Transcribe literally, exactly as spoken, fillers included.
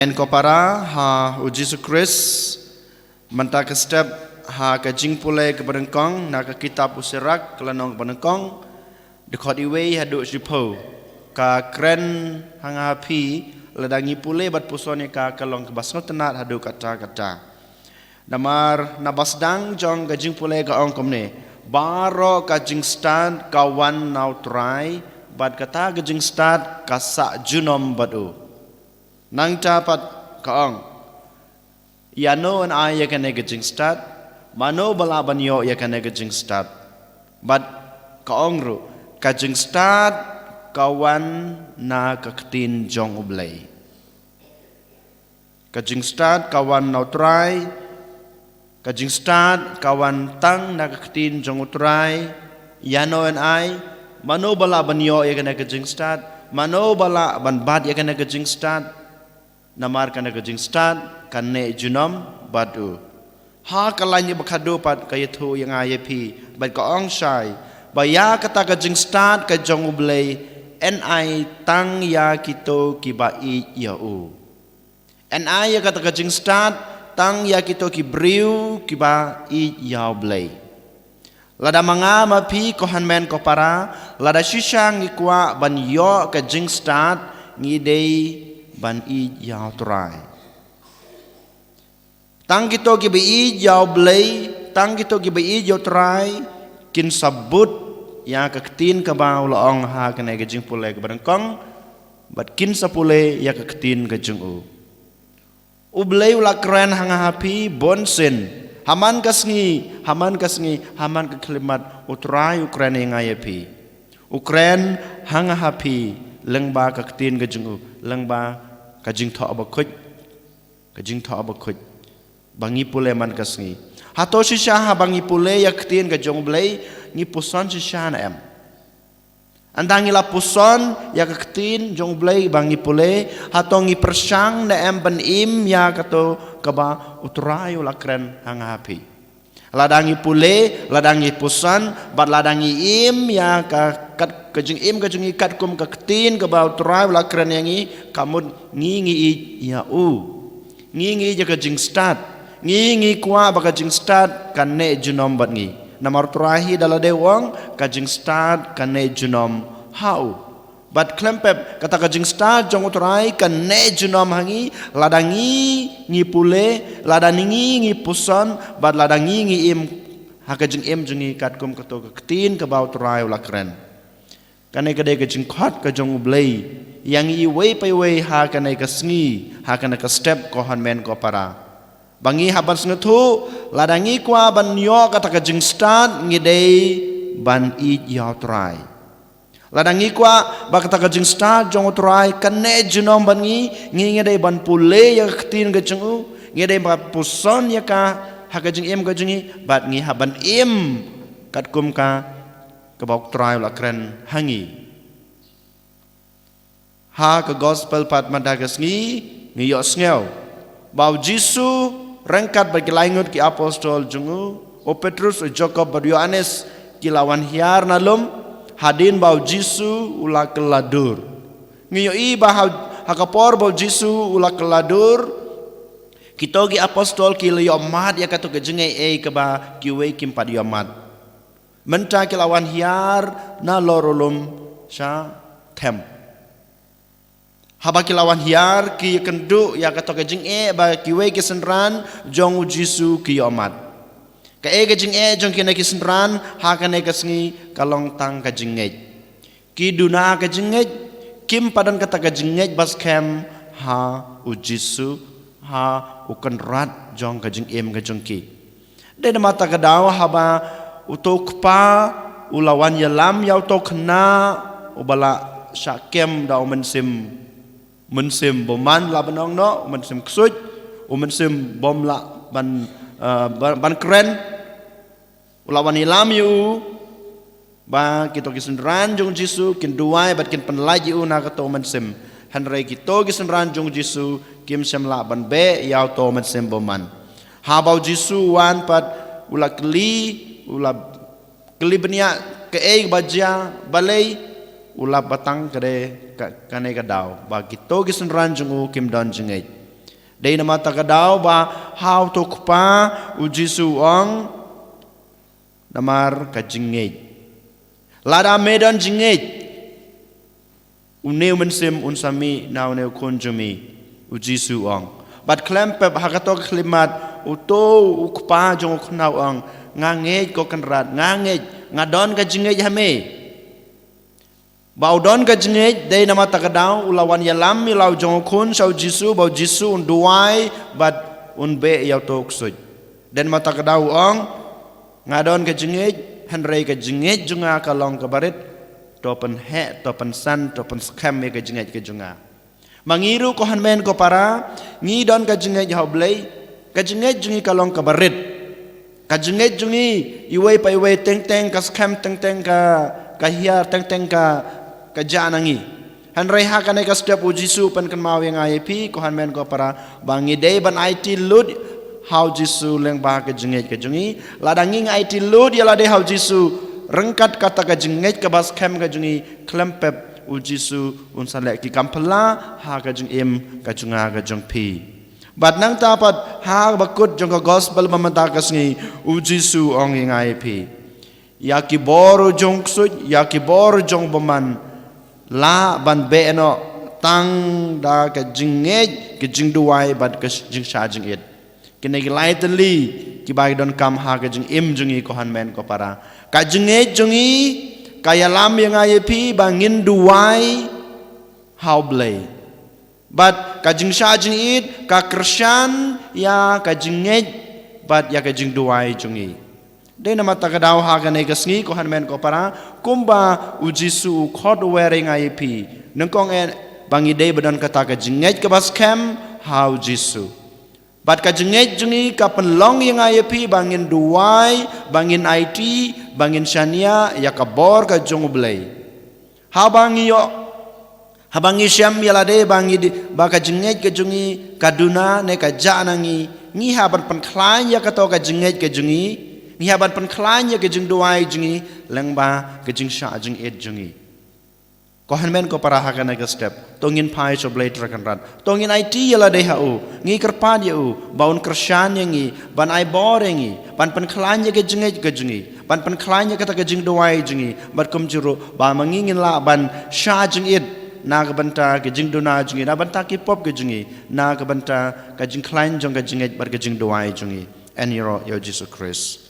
Hynmen ko para ha u Jisu Khrist, mynta ka step ha ka jingpule kaba nyngkong na ka kitab u Sirak ka lynnong kaba nyngkong, dkhot wei haduh shiphew. Ka kren ha nga ha phi, lada ngi pule bad puson ïa ka, ka long kaba sngewtynnat haduh katta katta. Namar na ba sdang jong ka jingpule ka ong kumne: Baroh ka jingstad ka wan na u Trai, bad kata ka jingstad ka sah junom bad u. Nangta pat ka ong: Ïano yn ai ïa kane ka jingstad? Mano ba lah ban ïoh ïa kane ka jingstad? Bad ka ong ruh: Ka jingstad ka wan na ka ktien jong U Blei. Ka jingstad ka wan na u Trai. Ka jingstad ka wan tang na ka ktien jong u Trai. Ïano yn ai? Mano ba lah ban ïoh ïa kane ka jingstad? Mano ba lah ban bat ïa kane ka jingstad? Namar kane ka jingstad ka neh junom bad u. Ha ka lain ba khatduh pat ka ïathuh ïa nga ïa phi, bad ka ong shai ba ïa kata ka jingstad ka jong U Blei yn ai tang ïa kito kiba ïeit ïa u. Yn ai ïa kata ka jingstad tang ïa kito ki briew kiba ïeit ïa U Blei. Lada ma nga ma phi, ko hynmen ko para, lada shisha ngi kwah ban ïoh ka jingstad, ngi dei ban ïeit ïa u Trai. Tang kito kiba ïeit ïa U Blei, tang kito kiba ïeit ïa u Trai, kin sa bud ïa ka ktien kaba u la ong ha kane ka jingpule kaba nyngkong, bad kin sa pule ïa ka ktien ka jong u. U Blei u la kren ha nga ha phi bun sien. Ha man ka sngi, ha man ka sngi, ha man ka khyllipmat, u Trai u kren ïa nga ïa phi. U kren ha nga ha phi lyngba ka ktien ka jong u, lyngba ka jingthoh bakhuid. Ka jingthoh bakhuid ba ngi pule man ka sngi. Hato shisha haba ngi pule ïa ka ktien ka jong U Blei, ngi puson shisha ne em? Ynda ngi la puson ïa ka ktien jong U Blei ba ngi pule, hato ngi pyrshang ne em ban im ïa kato kaba u Trai u la kren ha nga ha phi? Lada ngi pule, lada ngi puson, bad lada ngi im ïa ka, kat, ka jingim ka jong ngi katkum ka ktien kaba u Trai u la kren ïa ngi, ka mut ngi, ngi ïeit ïa u. Ngi, ngi ïeit ïa ka jingstad. Ngi, ngi kwah ba ka jingstad ka neh junom bad ngi. Namar u Trai hi da lade u ong, ka jingstad ka neh junom ha u. Bad khlem pep, kata ka jingstad jong u Trai ka neh junom ha ngi, lada ngi, ngi pule, lada ngi, ngi puson, bad lada ngi, ngi im ha ka jingim jong ngi katkum kato ka ktien kaba u Trai u la kren. Kane ka dei ka jingkhot ka jong U Blei ïa ngi iwei pa iwei ha kane ka sngi, ha kane ka step, ko hynmen ko para. Ba ngi hap ban sngewthuh, lada ngi kwah ban ïoh kata ka jingstad, ngi dei ban ïeit ïa u Trai. Lada ngi kwah ba kata ka jingstad jong u Trai ka neh junom bad ngi, ngi, ngi dei ban pule ïa ka ktien ka jong u, ngi dei ban puson ïa ka ha ka jingim ka jong ngi, bad ngi hap ban im katkum ka kaba u Trai u la kren ha ngi. Ha ka gospel pat mynta ka sngi, ngi ïohsngew ba u Jisu ryngkat bad ki lai ngut ki apostol jong u, u Petrus, u Jakob bad u Ïoannis, ki la wan hiar na lum hadien ba u Jisu u la kylla dur. Ngi ïohi ba ha, ha ka por ba u Jisu u la kylla dur, kito ki apostol ki la ïohmad ïa kato ka jingaiei kaba kiwei kim pat ïohmad. Mynta ki la wan hiar nalor u lum sha them. Haba ki la wan hiar, ki ïakynduh ïa kato ka jingeh ba kiwei ki synran jong u Jisu ki ïohmad. Kaei ka jingeh jong kine ki synran ha kane ka sngi? Ka long tang ka jingngeit. Ki duna ka jingngeit, kim pat don kata ka jingngeit ba skhem ha u Jisu, ha u Kynrad jong ka jingim ka jong ki. Dei namar kata ka daw haba uto u kpa u la wan ïalam ïa uto u khynnah uba la shah kem da u mynsiem, mynsiem bymman, lah ban ong noh, u mynsiem ksuid, u mynsiem bym lah ban, eh, ban, ban kren. U la wan ïalam ïa u ba kito ki synran jong u Jisu kin duwai bad kin pynlait ïa u na kato u mynsiem. Hynrei kito ki synran jong u Jisu kim shym lah ban beh ïa uto u mynsiem bymman. Haba u Jisu u wan pat, u la kylli, u la kylli bniah kaei ba jia, balei, u la batang kane ka, kane ka daw ba kito ki synran jong u kim don jingngeit. Dei namar kata ka daw ba ha uto u kpa u Jisu u ong, namar ka jingngeit. Lada me don jingngeit, une u mynsiem un sa mih na une u khun jong me, u Jisu u ong. Bad khlem pep ha kato ka khyllipmat, uto u kpa jong u khynnah u ong, nga ngeit ko Kynrad, nga ngeit, nga don ka jingngeit ha me. Ba u don ka jingngeit, dei namar kata ka daw u la wan ïalam ïa la u jong u khun sha u Jisu, ba u Jisu un duwai bad un beh ïa uto u ksuid. Dei namar kata ka daw u ong, nga don ka jingngeit, hynrei ka jingngeit jong nga ka long kaba rit, to pynheh, to pynsan, to pynskhem ïa ka jingngeit ka jong nga. Ma ngi ruh ko hynmen ko para, ngi don ka jingngeit ha u Blei, ka jingngeit jong ngi ka long kaba rit. Ka jingngeit jong ngi, iwei pa iwei teng teng ka skhem, teng teng ka, ka hiar, teng teng ka, ka jah na ngi. Hynrei ha kane ka step u Jisu u pynkynmaw ïa nga ïa phi, ko hynmen ko para, ba ngi dei ban aiti lut ha u Jisu lyngba ka jingngeit ka jong ngi. Lada ngi aiti lut ïa lade ha u Jisu ryngkat kata ka jingngeit kaba skhem ka jong ngi, khlem pep u Jisu un sa leh ki kam phylla ha ka jingim ka jong nga ka jong phi. Bad nangta pat ha ba kut jong ka gospel ba mynta ka sngi, u Jisu u ong ïa nga ïa phi, ïa ki bor jong u ksuid, ïa ki bor jong u bymman, lah ban beh noh tang da ka jingngeit, ka jingduwai bad ka jingshah jingit. Kine ki lai tylli kiba ki donkam ha ka jingim jong ngi ko hynmen ko para. Ka jingngeit jong ngi ka ïalam ïa nga ïa phi ba ngin duwai ha u Blei. Bad ka jingshah jingit ka kyrshan ïa ka jingngeit bad ïa ka jingduwai jong ngi. Dei namar kata ka daw ha kane ka sngi ko hynmen ko para, kumba u Jisu u khot u wer ïa nga ïa phi, nyngkong eh ba ngi dei ba don kata ka jingngeit kaba skhem ha u Jisu. Bad ka jingngeit jong ngi ka pynlong ïa nga ïa phi ba ngin duwai, ba ngin aiti, ba ngin shaniah ïa ka bor ka jong u Blei. Haba ngi ïoh, haba ngi shem ïa lade ba ngi di, ba ka jingngeit ka jong ngi ka duna ne ka jah na ngi, ngi hap ban pynkhlaiñ ïa kato ka jingngeit ka jong ngi, ngi hap ban pynkhlaiñ ïa ka jingduwai jong ngi lyngba ka jingshah jingit jong ngi. Ko hynmen ko para, ha kane ka step to ngin phai sha u Blei Trai Kynrad, to ngin aiti ïa lade ha u, ngi kyrpad ïa u ba un kyrshan ïa ngi, ban ai bor ïa ngi, ban pynkhlaiñ ïa ka jingngeit ka jong ngi, ban pynkhlaiñ ïa kata ka jingduwai jong ngi, bad kumjuh ruh ba ma ngi ngin lah ban shah jingit na ka bynta ka jingduna jong ngi, na bynta ki pop ka jong ngi, na ka bynta ka jingkhlaiñ jong ka jingngeit bad ka jingduwai jong ngi. Yn ïaroh ïa u Jisu Khrist.